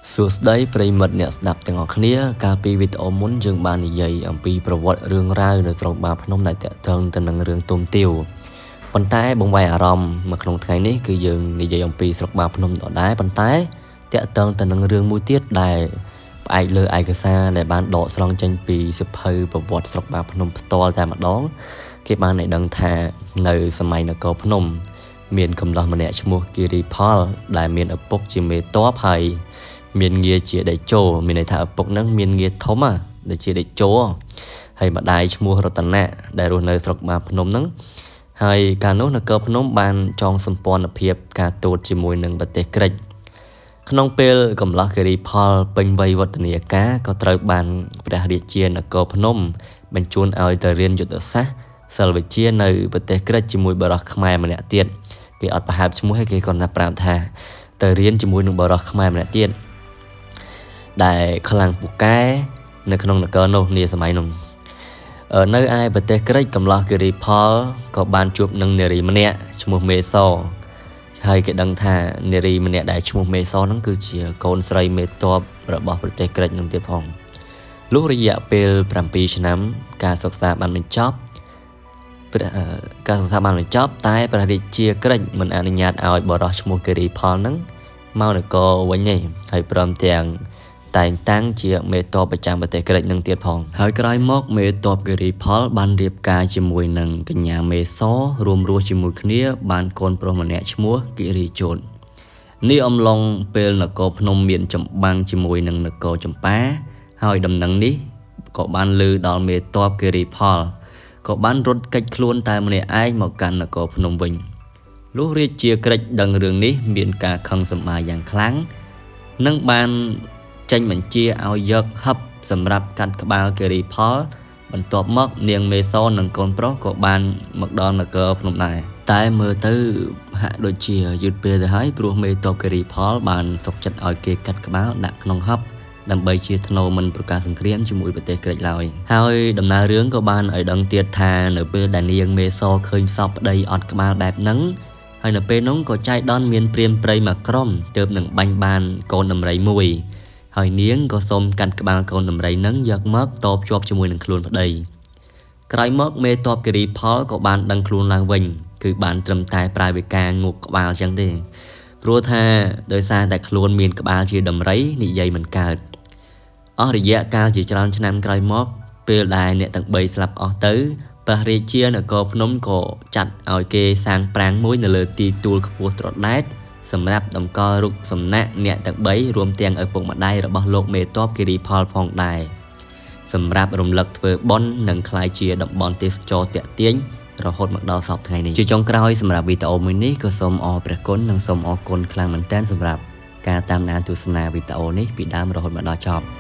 សួស្តីប្រិយមិត្តអ្នកស្ដាប់ទាំងអស់គ្នាកាលពីវីដេអូមុនយើងបាននិយាយអំពីប្រវត្តិរឿងរ៉ាវនៅស្រុកបាភ្នំដែលតាក់ទងទៅនឹងរឿងទុំទាវប៉ុន្តែបង្វែរអារម្មណ៍មកក្នុងថ្ងៃនេះគឺយើងនិយាយអំពីស្រុកបាភ្នំដដែលប៉ុន្តែតាក់ទងទៅនឹងរឿងមួយទៀតដែលផ្អែកលើឯកសារដែលបានដកស្រង់ចេញពីសៀវភៅប្រវត្តិស្រុកបាភ្នំផ្ទាល់តែម្ដងគេបានឲ្យដឹងថានៅសម័យនគរភ្នំមានកំឡោះម្នាក់ឈ្មោះគិរីផលដែលមានឪពុកជាមេតបហើយមានងារជាតេជោមានន័យថាឪពុកនឹងមានងារធំដែលជាតេជោហើយម្ដាយឈ្មោះរតនៈដែលរស់នៅស្រុកបាភ្នំហ្នឹងហើយកាលនោះនគរភ្នំបានចងសម្ព័ន្ធភាពការទូតជាមួយនឹងប្រទេសក្រិចក្នុងពេលកំឡោះគិរីផលពេញវ័យវឌ្ឍនាការក៏ត្រូវបានព្រះរាជានគរភ្នំបញ្ជូនឲ្យទៅរៀនយុទ្ធសាស្ត្រសិល្បវិជ្ជានៅប្រទេសក្រិចជាមួយបុរសខ្មែរម្នាក់ទៀតគេអត់ប្រហែលឈ្មោះទេគេគ្រាន់តែប្រាប់ថាទៅរៀនជាមួយនឹងបុរសខ្មែរម្នាក់ទៀតដែលខ្លាំងពូកែនៅក្នុងនគរនោះនាសម័យនោះនៅឯប្រទេសក្រិចកំឡោះគិរីផលក៏បានជួបនឹងនារីម្នាក់ឈ្មោះមេសហើយគេដឹងថានារីម្នាក់ដែលឈ្មោះមេសហ្នឹងគឺជាកូនស្រីមេតបរបស់ប្រទេសក្រិចនឹងទៀតផងលុះរយៈពេល7ឆ្នាំការសិក្សាបានបញ្ចប់ការសិក្សាបានបញ្ចប់តែព្រះរាជាក្រិចមិនអនុញ្ញាតឲ្យបុរសឈ្មោះគិរីផលហ្នឹងមកនគរវិញទេហើយព្រមទាំងតែងតាំងជាមេតបប្រចាំប្រទេសក្រិចនឹងទៀតផងហើយក្រោយមកមេតបគិរីផលបានរៀបការជាមួយនឹងកញ្ញាមេសរួមរស់ជាមួយគ្នាបានកូនប្រុសម្នាក់ឈ្មោះគិរីជោតនេះអំឡុងពេលនគរភ្នំមានចម្បាំងជាមួយនឹងនគរចម្ប៉ាហើយដំណឹងនេះក៏បានលើដល់មេតបគិរីផលក៏បានរត់គេចខ្លួនតែម្នាក់ឯងមកកាន់នគរភ្នំវិញលុះរាជាក្រិចដឹងរឿងនេះមានការខឹងសម្បាយ៉ាងខ្លាំងនិងបានចេញបញ្ជាឲ្យយកហឹបសម្រាប់កាត់ក្បាលគិរីផលបន្ទាប់មកនាងមេសនិងកូនប្រុសក៏បានមកដល់នគរភ្នំដែរតែមើលទៅហាក់ដូចជាយឺតពេលទៅហើយព្រោះមេតបគិរីផលបានសុកចិត្តឲ្យគេកាត់ក្បាលដាក់ក្នុងហឹបដើម្បីជាថ្នូរមិនប្រកាសសង្គ្រាមជាមួយប្រទេសក្រិចឡើយហើយដំណើររឿងក៏បានឲ្យដឹងទៀតថានៅពេលដែលនាងមេសឃើញសពប្តីអត់ក្បាលបែបហ្នឹងហើយនៅពេលនោះក៏ចៃដន្យមានព្រាមព្រៃមួយក្រុមទើបនឹងបាញ់បានកូនដំរីមួយហើយនាងក៏សូមកាត់ក្បាលកូនដំរីនឹងយកមកតបជាប់ជាមួយនឹងខ្លួនប្តីក្រោយមកមេតបគិរីផលក៏បានដឹងខ្លួនឡើងវិញគឺបានត្រឹមតែប្រាយវិការងក់ក្បាលចឹងទេព្រោះថាដោយសារតែខ្លួនមានក្បាលជាដំរីនិយាយមិនកើតអស់រយៈកាលជាច្រើនឆ្នាំក្រោយមកពេលដែលអ្នកទាំង3ស្លាប់អស់ទៅព្រះរាជានគរភ្នំក៏ចាត់ឲ្យគេសាងប្រាង្គមួយនៅលើទីទួលខ្ពស់ត្រដែតសម្រាប់តម្កល់រូបសំណាកអ្នកទាំង3រួមទាំងឪពុកម្ដាយរបស់លោកមេតបគិរីផលផងដែរសម្រាប់រំលឹកធ្វើបុណ្យនិងក្លាយជាតំបន់ទេសចរទាក់ទាញរហូតមកដល់សព្វថ្ងៃនេះជាចុងក្រោយសម្រាប់វីដេអូមួយនេះក៏សូមអរព្រះគុណនិងសូមអរគុណខ្លាំងមែនទែនសម្រាប់ការតាមដានទស្សនាវីដេអូនេះពីដើមរហូតមកដល់ចប់។